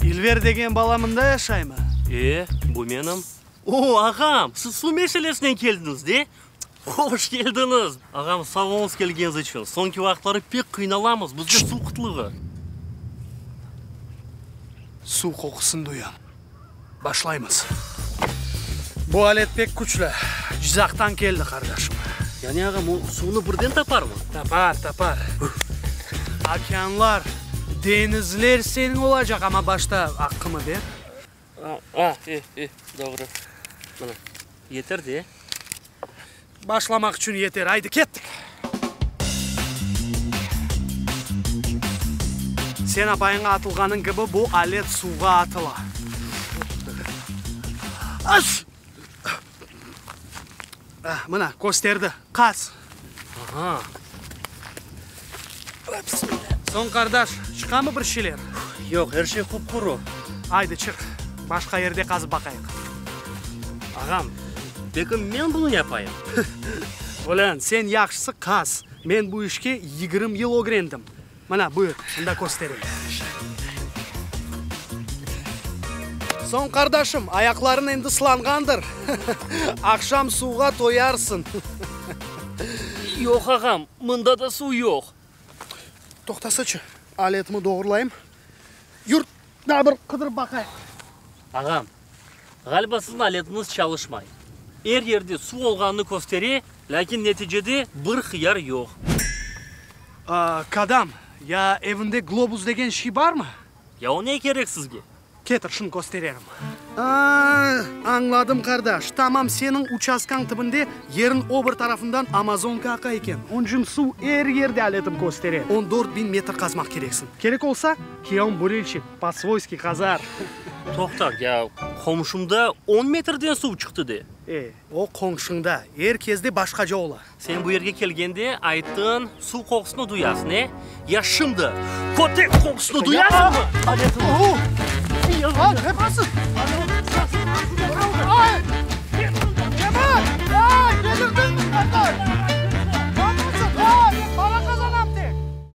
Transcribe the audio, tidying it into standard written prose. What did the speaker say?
İlver degen bala mında yaşaymı? E, bu menim. O, ağam, siz suv meselesinen keldiñiz, de? Hoş keldiñiz! Ağam, sağ oluñız kelgeniñiz içün. Soñki vaqıtları pek qıynalamız, bizde suv qıtlığı. Suv qoqusını duyam. Başlaymız. Bu alet pek küçlü. Cizaqtan keldi, qardaşım. Yani, ağam, o suvnı birden taparmı? Tapar, tapar. Okeanlar, deñizler seniñ olacaq, amma başta aqqımı ber. A, e, e, doğru. Mına, yeter de. Başlamaq içün yeter. Aydı, kettik! Sen apayıña atılğanıñ kibi, bu alet suvğa atıla. Aş! Mına, kösterdi. Qaz. Aha. Soñ, qardaş, çıqamı bir şeyler? Yoq, er şey qup-quru. Aydı, çıq, başqa yerde qazıp baqayıq. Ağam, peki men bunı yapayım? Olân, sen yahşısı qaz. Men bu işke 20 yıl ögrendim. Mına, buyur, mında köstereyim. Soñ, qardaşım, ayaqlarıñ endi sılanğandır. Aqşam suvğa toyarsıñ. Yoq, ağam, mında da suv yoq. Toqtasıçı, aletimi doğrulayım. Yur, daa bir qıdırıp baqayıq. Ağam, ğaliba siziñ aletiñiz çalışmay. Er yerde suv olğanını köstere, lâkin neticede bir hıyar yoq. Kadam, ya evinde globus degen şey barmı? Ya o ne kerek sizge? Ketir, şunı köstererim. A, añladım, qardaş. Tamam seniñ uçastkañ tibinde yerniñ o bir tarafından Amazonka aqa eken. Onıçün suv er yerde aletim köstere. 14 biñ metr qazmaq kereksiñ. Kerek olsa, kiyevim burilşik, po-svoyski qazar. Toqta, ya qomşumda on metrden suv çıqtı de. E, o qomşuñda. Er kesde başqaca ola. Sen bu yerge kelgende ayttıñ, suv qoqusını duyasıñ, e? Ya şimdi kötek qoqusını duyasıñmı?